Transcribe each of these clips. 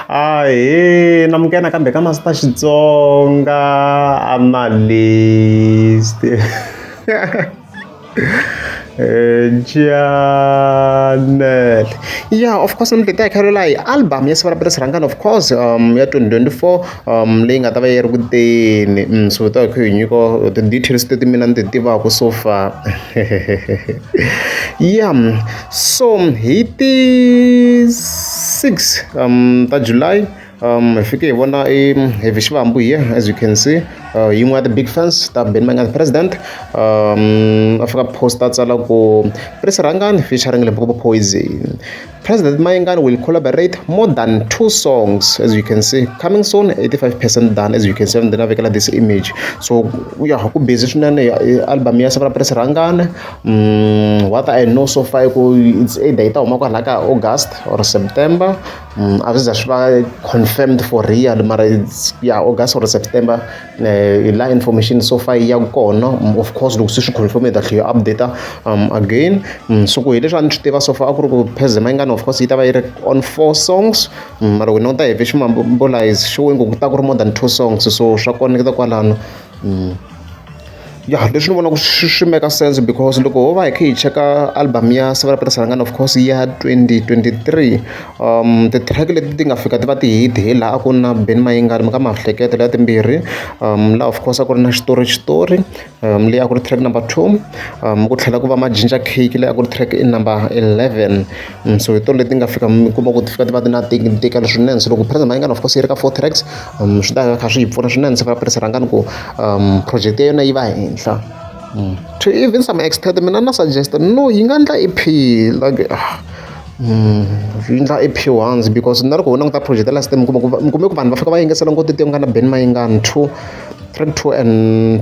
Ahee namukela nakambe ka Master Xitsonga Analyst channel ya of course namuntlha hi ta hi kha hi album ya siva ra Peter Rhangani of course ya 2024 leyi nga ta va yi ri ku teni so hi ta hi kha hi nyika ti-details leti mina ni ti tivaka so far ya so hi ti 6 ta July hi fike hi vona i Heavy Shivambu here as you can see yin'we ya ti-big fans ta Benny Mayengani president a fika post a tsala ku Prince Rhangani featuring Limpopo Poison President Mayengani will collaborate more than two songs as you can see coming soon 85% done as you can see and then a vekela this image so ya ku busy swinene album ya siku ra Prince Rhangani what I know so far ku it's either yi ta huma kwalaya ka August or September a swi za swi va confirmed for real mara it's ya August or September hi laha information so far yi ya kona of course loko se swi confirm hi ta tlhela hi update again so ku hi leswi a ni swi tiva so far a ku ri ku President Mayengani of course yi ta va yi ri on four songs mara loko hi languta hi Shimambola is showing ku ta ku ri more than two songs so swa koneketa kwalano. Ya leswi ni vonaka swi make sense because loko ho va hi kha hi cheka album ya Siva ra Peter Rhangani of course ya 2023 ti-track leti ti nga fika ti va ti-hit hi laha a ku na Benny Mayengani ka Mahleketa leya timbirhi laha of course a ku ri na xitori xitori leyi a ku ri track number 2 ku tlhela ku va Majinja Cake leyi a ku ri track number 11 so hi tona leti nga fika mi kuma ku ti fika ti va ti na ntikelo swinene so loko President Mayengani of course yi ri ka four tracks swi ta kha swi yi pfuna swinene siku ra Prince Rhangani ku project ya yona yi va henhla to even some extent mina na suggest no yi nga endla E_P like yi endla E_P once because na loko ho languta project ya last time mi kuma ku mi kume ku vanhu va fika va yingisela ngopfu ti nga na Benny Mayengani two track 2 and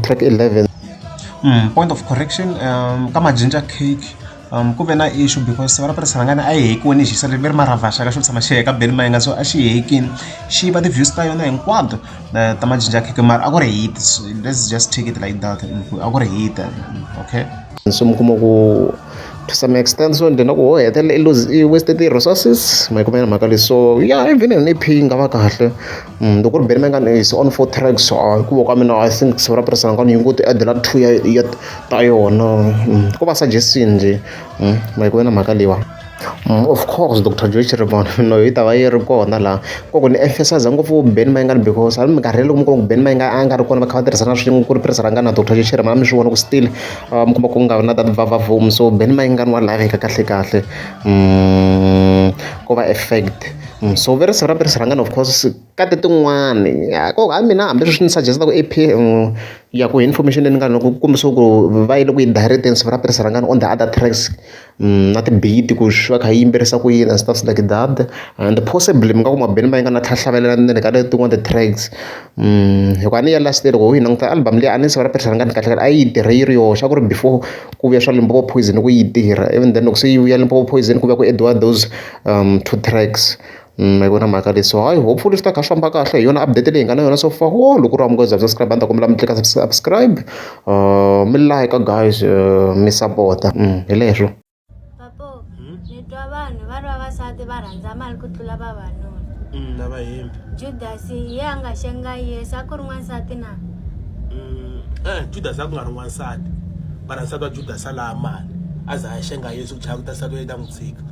track 11. Point of correction ka Majinja Cake ku ve na issue because siva ra Prince Rhangani a yi hekiwini xi ri maravhaxa ka xo tshama xi heka Benny Mayengani so a xi hekini xi yiva ti-views ta yona hinkwato ta Majinja Cake mara a ku ri hit so let's just take it like that a ku ri hit okay so mi kuma ku to some extent so ndzi na ku ho hetelela i lose i waste ti-resources ma yi kuma mhaka leyi so yeah even an E_P yi nga va kahle loko ku ri Benny Mayengani is on four tracks hi ku ka mina I think siku ra Prince Rhangani yi ngo ti add-ela two ya ya ta yona ko va suggestion njhe ma yi ku na mhaka leyiwa of course Dr Joe Shirimani no yi ta va yi ri kona laha ko ku ni emphasize ngopfu Benny Mayengani because a minkarhi loko mi kuma ku Benny Mayengani a nga ri kona va kha va tirhisana swin'we ku ri Prince Rhangani na Dr Joe Shirimani a mi swi vona ku still mi kuma ku nga vi na that vavavoom so Benny Mayengani wa laveka kahle kahle ko va effect so ve ri siku ra Prince Rhangani of course ka ti tin'wani ya ko a mina hambi swi ni suggest ku E_P ya ku information leyi ni nga na ku kombisa ku va yile ku yi direct-eni siku ra Prince Rhangani on the other tracks na ti-beat ku swi va kha yi yimbelelisa ku yini and stuff like that and possibly mi nga kuma Benny Mayengani a tlhela hlavelela ndzeni ka letin'wana ti-tracks hikuva a ni ya last year loko hi languta album leyi a ni siku ra Prince Rhangani kahle kahle a yi tirhe yi ri yoxe a ku ri before ku vuya swa Limpopo Poison ku yi tirha even then loko se yi vuya Limpopo Poison ku vuya ku add-iwa those two tracks ma yi vona mhaka leyi so hayi hopefully swi ta kha swi famba kahle hi yona update leyi hi nga na yona so far wo loko ri wa munghana subscribe a ni ta kombela mi tlika subscribe mi like guys mi support hi leswo Papo, ni twa vanhu va ri vavasati va rhandza mali ku tlula vavanuna. Na va hembi. Judasi hi ye a nga xenga Yesu a ku ri n'wansati na? Judasi a ku nga ri n'wansati mara nsati wa Judasi a lava mali a za a xenga Yesu ku chava ku ta nsati wa yena ta n'wi tshika.